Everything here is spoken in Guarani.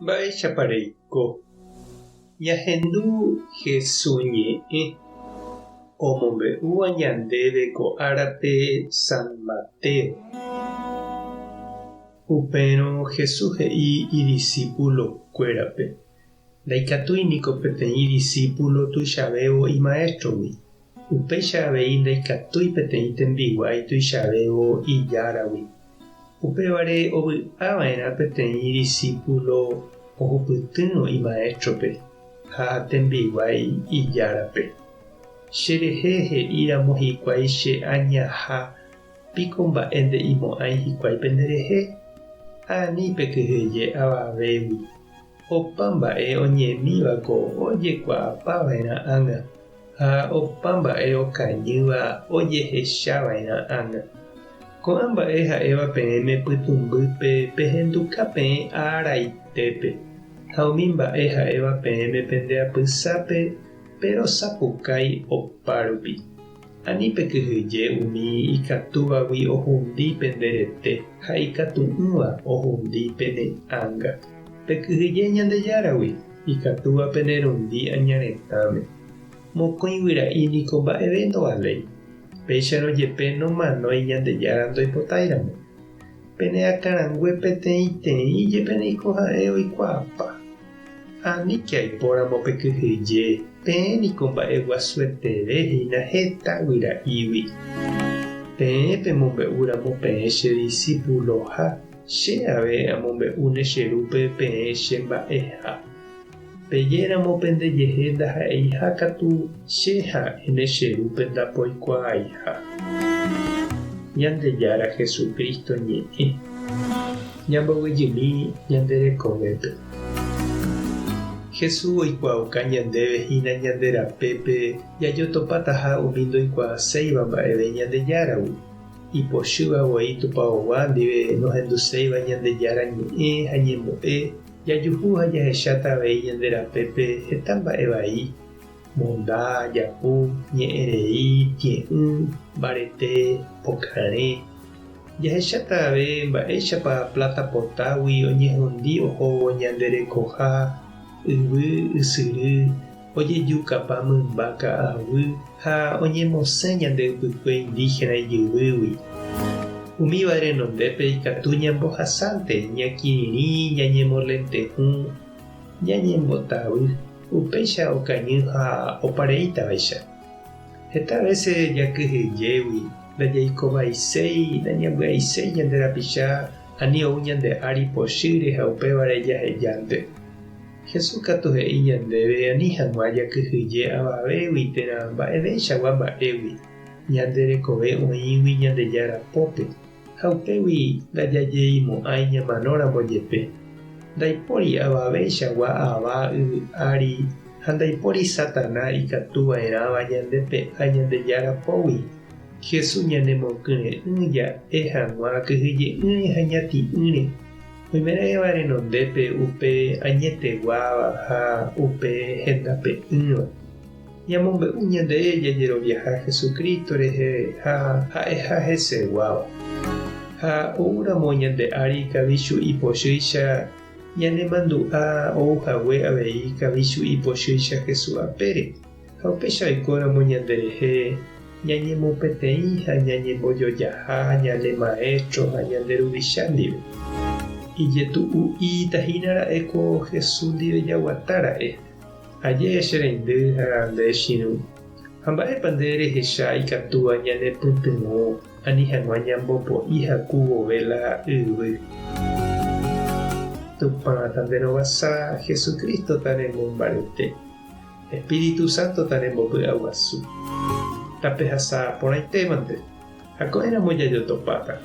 Mba'éichapa reiko? Ñahendu Hesu ñe'ẽ omombe'úva ñandéve ko árape San Mateo. Upérõ Jesús he'i idisípulokuérape, Ndaikatúi niko peteĩ disípulo tuichavévo imaéstrogui, upéicha avei ndaikatúi peteĩ tembiguái tuichavévo ijáragui. Upévare ovy'a va'erã peteĩ disípulo ohupytýrõ imaéstrope ha tembiguái ijárape. Cherehe he'íramo hikuái che añaha Piko mba'e nde'imo'ãi hikuái penderehe? Ani pekyhyje avavégui. Opa mba'e oñemívako ojekuaapava'erã ág̃a, ha opa mba'e okañýva ojehechava'erã ág̃a. Ko'ã mba'e ha'éva peẽme pytũmbýpe pehenduka peẽ araitépe, ha umi mba'e ha'éva peẽme pende apysápe perosapukái opárupi. Ani pekyhyje umi ikatúvagui ohundi pende rete ha ikatu'ỹva ohundi pene ánga. Pekyhyje Ñandejáragui, ikatúva pene rundi aña retãme. Mokõi guyra'i niko mba'eve ndovaléi. Péicharõ jepe nomanói Ñandejára ndoipotáiramo. Pene akãrangue peteĩteĩ jepe niko ha'e oikuaapa. Aníke aipóramo pekyhyje, peẽ niko mba'eguasueteve hína heta guyra'ígui. Peẽ pemombe'úramo peẽ che disípuloha, che ave amombe'úne che Rúpe peẽ che mba'eha. Pejéramo pendejehe ndaha'eiha katu, che ha'éne che Rúpe ndapoikuaaiha. Ñandejára Jesucristo ñe'ẽ. Ñamboguejymi ñande rekovépe. Jesús oikuaauka ñandéve hína ñande rapépe jajotopataha umi ndoikuaaséiva mba'eve Ñandejáragui, ipochýva voi tupaogua ndive nohenduséiva Ñandejára ñe'ẽ ha ñembo'e, jajuhu ha jahecháta avei ñande rapépe heta mba'e vai, monda, japu, ñe'ẽ rei, tie'ỹ, mbarete, pokarẽ. Jahecháta ave mba'éichapa pláta potágui oñehundi ohóvo ñande rekoha, yvy, ysyry, ojejukapa mymba ka'aguy ha oñemosẽ ñande ypykue indígena ijyvýgui. Umíva renondépe ikatu ñambohasánte, ñakirirĩ, ñañemolente'ỹ, ñañembotavy, upéicha okañy ha opareítavaicha. Heta vése jakyhyjégui Ndajaikovaiséi, nañambyaiséi ñande rapicha ani ou ñande ári pochýre ha upévare jahejánte. Jesús katu he'i ñandéve ani hag̃ua jakyhyje avavégui térã mba'eveichagua mba'égui, ñande rekove oĩgui Ñandejára pópe, ha upégui ndajajeimo'ãi ñamanóramo jepe. Ndaipóri avaveichagua ava yvy ári ha ndaipóri Satana ikatuva'erãva ñandepe'a Ñandejára pógui. Jesús ñanemokyre'ỹ ja'e hag̃ua kyhyje'ỹre ha ñati'ỹre, oimeraẽva renondépe upe añeteguáva ha upe hendape'ỹva. Ñamombe'u ñande jajeroviaha Jesucristo rehe ha ha'eha heseguáva. Ha oúramo ñande ári kavichu ipochýicha ñanemandu'a ou hague avei kavichu ipochýicha Jesús apére. Ha upéicha oikóramo ñanderehe ñañemopeteĩ ha ñañembojojaha ñane Maéstro ha ñande Ruvicha ndive. Ijetu'u'íta hína ra'e ko Jesús ndive jaguata ra'e. Aje che reindy ha nde chirũ. Ha mba'épa nde rehecha ikatúva ñanepytyvõ ani hag̃ua ñambopo'i haku vove la yvy? Tupã tanderovasa, Jesucristo tanemombarete. Espíritu Santo tanembopy'aguasu. Tapehasa porãitémante, ha ko'ẽramo jajotopáta.